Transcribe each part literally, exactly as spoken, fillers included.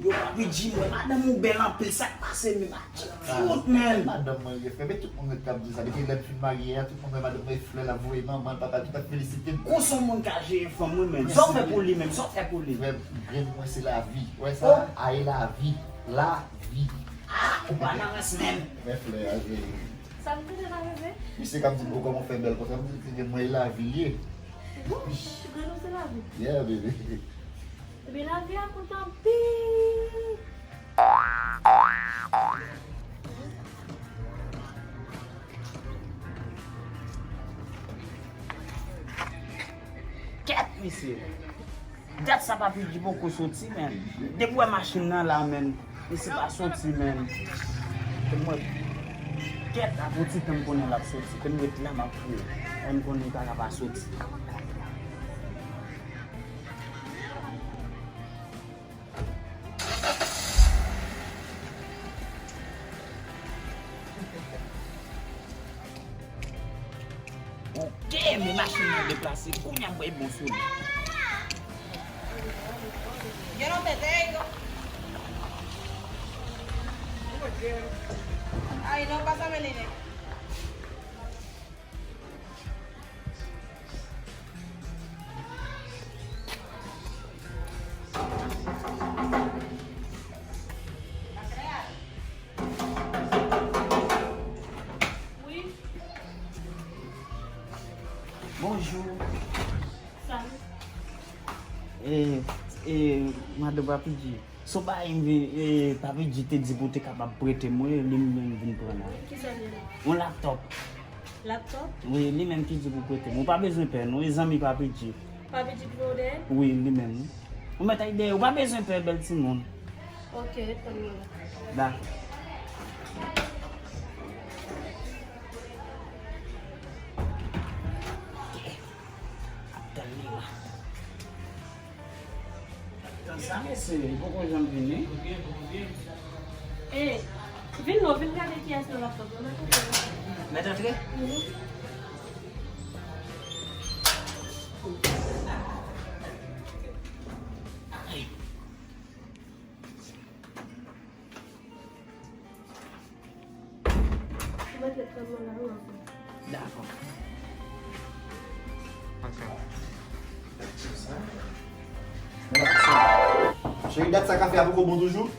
Yo, Papi G, m wè madanm ou bèl anpil, sa k pase menm? Atik fout, menn. Madanm mwen, refè, men tout moun ret k ap di sa. Depi lè m fin marye a, tout moun wè madanm mwen flè l ap voye manman l, papa l, tout ap felisite m. Konsa yon moun ka jere fanm, wi, menn. Sa w fè pou li menm, sa w fè pou li? Frè m, grenn mwen se lavi. Wè sa? Ae lavi. Lavi. Ah, ou pa nan rans menm. Men flè a, cheri. Sa m tande la, bebe? Misye k ap di m, "Oh, kòman w fè bèl konsa?" M di, "Grenn mwen e lavi l ye." Wouch, grenn ou se lavi. Yeah, baby. Ebyen, lavi a kout anpil. Kèt, mesye. Dat sa Papi G poko soti, menn. Depi w wè machin nan la, menn, mesye pa soti, menn. Mwen, kèt, ap yon ti tan m konnen l ap soti. Ke m ret la, m ap priye. Mwen, m konnen l pa ka pa soti. Ok, men machin nan deplase. Kounye a m wè bon sou li. Yo no te tengo. Ay, no, pásame el dinero. Wi. Bonjou. Salut. E, e, madan Papi G. Son bagay m vin, e, Papi G te di pou te kapab prete mwen, li menm vin pran la. Ki zanmi w? Yon laptop. Laptop? Wi, li menm ki di pou prete mwen. Ou pa bezwen pè, non, e zanmi Papi G. Papi G ki voye w dèyè? Wi, li menm. Ou mèt al dèyè, ou pa bezwen pè, bèl timoun. Ok, tann mwen la. Dakò. Ap tann li la. Sa mesye, li poko janm vini. E, vin non, vin gade kiyès nan laptop la, mèt antre. Mèt antre? Mhm. Dakò. Cheri, dat sa kafe a poko bon toujou?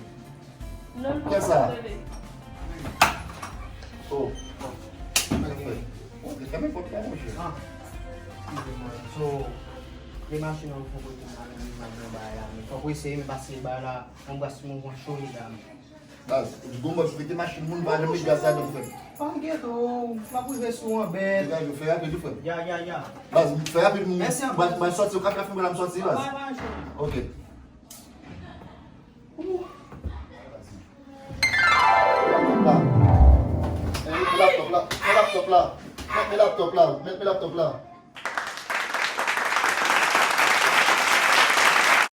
Non, non, kiyès sa? Oh, oh. Ok, fèmen pòt la, monchè. Ah. Eskize mwen. So, de machin nan ou fon kote m nan men nan bagay la, men fòk ou eseye, men pase bagay la, yon bras mwen pran cho li la, men. Baz, ou di gon bòs, mete machin moun pa janm met gaz ladan, frè m. Pa enkyete w, m ap rive sou ou an bèt. Degaje w, fè rapid wi, frè m. Ya, ya, ya. Baz, fè rapid moun. Mèsi anpil. M al sòti, ou ka fè fè m sòti, baz. Bay, bay, cheri. Ok. Laptop la. Eh, laptop la. Laptop la. Mèt laptop la. Mèt laptop la.